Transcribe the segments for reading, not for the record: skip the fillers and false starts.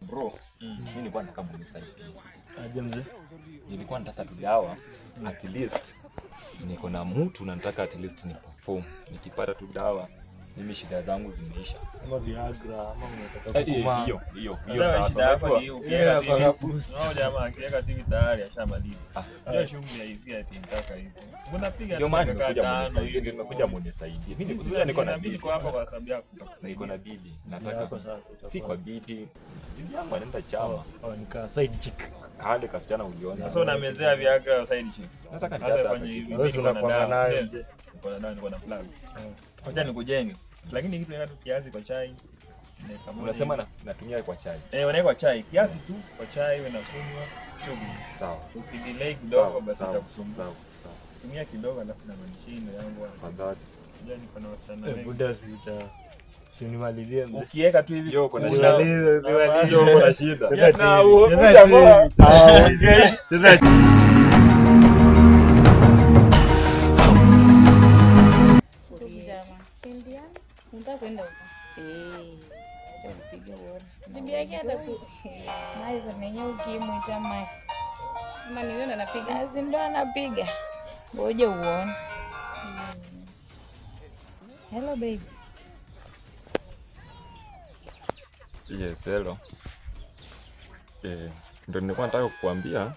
Bro, mimi nilikuwa nataka munisaidie. Aje mzee? Nilikuwa nataka tu dawa, at least niko na mtu na nataka at least ni perform. Nikipata tu dawa, mimi shida zangu zimeisha. Ama Viagra ama unataka Eh, kukumaa? hiyo hiyo hiyo Sasa sasa. shida hapa Unajua ni hiyo, ukiweka Yeah, TV kwa boost. Unaona jamaa akiweka TV tayari ashamaliza. Ah. Hiyo shughuli ya hisia ati nitaka hivyo. Unapiga Ndio tu maana dakika nimekuja tano munisaidie, hivi. ndio nimekuja munisaidie. Mimi nikuja niko na Mimi bibi. niko hapa kwa sababu yako. Niko na bibi. Yako Nataka sasa si kwa bibi. Bibi yangu anaenda chama. Oh, nika side chick. Kale kasichana uliona. Sasa unamezea Viagra side chick. Nataka Sasa nichate fanya hapa. hivi. Wewe Mimi niko na unakuanga dawa, nayo sindio? mzee. Niko na dawa, niko na plug. Wacha nikujenge. Lakini kitu naweka tu kiasi kwa chai. Dakika moja Unasema hivi. natumia kwa chai. Eh, unaweka kwa chai kiasi tu kwa chai unakunywa shughuli. Sawa. Ukidelay kidogo Sawa, basi sawa, itakusumbua. sawa, sawa. Tumia kidogo alafu na manishindo yangu. Tafadhali. Unajua niko na wasichana Eh, wengi. buda si uta usinimalizie mzee. Ukiweka tu hivi Yo, kuna kuna- shida. Usimalize, usimalize. Yo, kuna shida. Cheza Na chini, huyu cheza jamaa chini. haongei. Cheza Jamaa. Unataka kwenda huko? Bibi yake ataku Mai zenye ukimwita mai ama ni wewe ndo anapiga? si ndo anapiga, ngoja uone. Hello baby. Yes, hello. Eh, ndo nilikuwa nataka kukuambia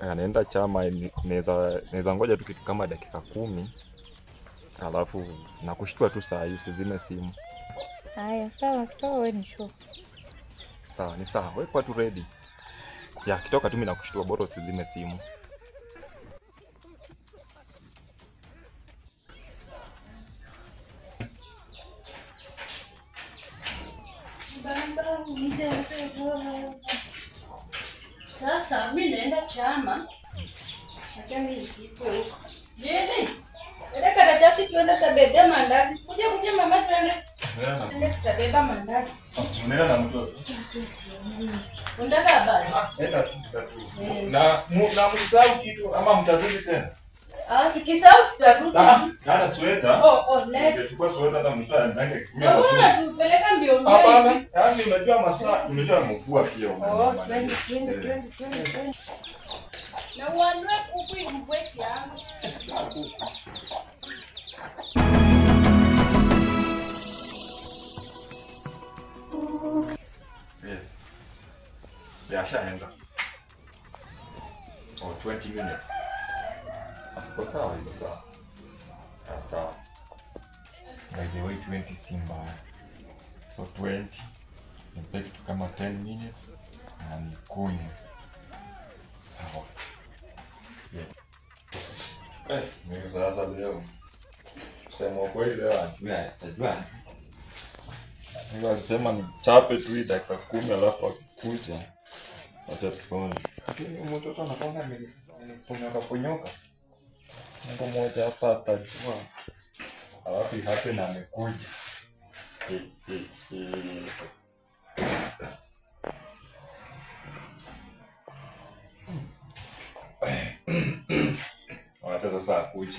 anaenda chama, naweza ngoja tu kitu kama dakika 10, alafu nakushtua tu saa hii, usizime simu. Haya, sawa, kitoka wewe ni sure. Sawa, ni sawa, wewe kuwa tu ready. Ya, kitoka tu mimi nakushtua, bora usizime simu. Sasa mimi naenda chama. Acha mimi nipite huko. Jeni. Enda karatasi tuende tutabebea mandazi. Kuja kuja mama tuende. Tuende tutabeba mandazi. Unaenda na mtoto? Unataka habari? Enda tu, enda tu. Na msisahau kitu ama mtarudi tena? Ah, tukisahau tutarudi. Ah, kana sweta. Oh, oh, let. Ungechukua sweta hata mtoto anaendanga kutumia Na mashine. mbona tupeleka mbio mbio Hapana, hivi? yaani unajua masaa, unajua mvua pia. Oh, twende twende twende twende twende. Na uanue kuku imvue kiangu. Yes. Yeah, ashaenda. Oh, 20 minutes. Ah, iko sawa, iko sawa. Ah, sawa. By the way, 20 si mbaya. So 20 nipe kitu kama 10 minutes na nikunywe. Sawa. Yeah. Eh, mimi sasa leo kusema ukweli leo ajua atajua. Mungu alisema nichape tu hii dakika 10 alafu akikuja wacha tuone. Lakini huyu mtoto anakwanga ameniponyoka ponyoka. Mungu mmoja hapa atajua. Alafu happen na amekuja. Eh, eh, eh. Wacha sasa akuje.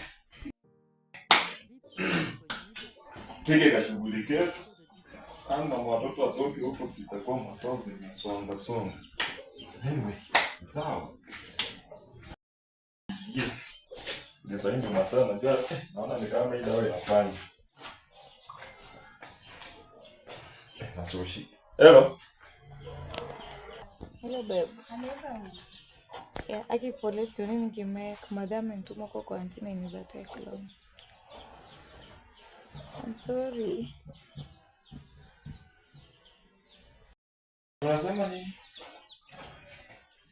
Pige kashughuli ketu. Kama watoto watoke huko sitakuwa masaa zimesonga songa. Anyway, sawa. Yeah. Ndio sasa ndio masaa najua naona ni kama hii dawa inafanya. Nasushi. Hello. Hello babe. Yeah, aki pole sioni nikimake. Madam amenituma kwa kwa auntie na inaweza take long. I'm sorry. Unasema nini?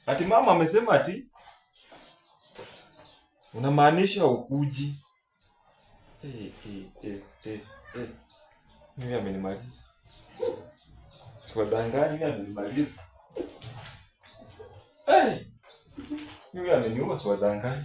Ati mama amesema ati unamaanisha ukuji. Eh, eh, eh, eh, eh. Mimi amenimaliza. Siwadanganyi, mimi amenimaliza. Eh. Mimi ameniua, siwadanganyi.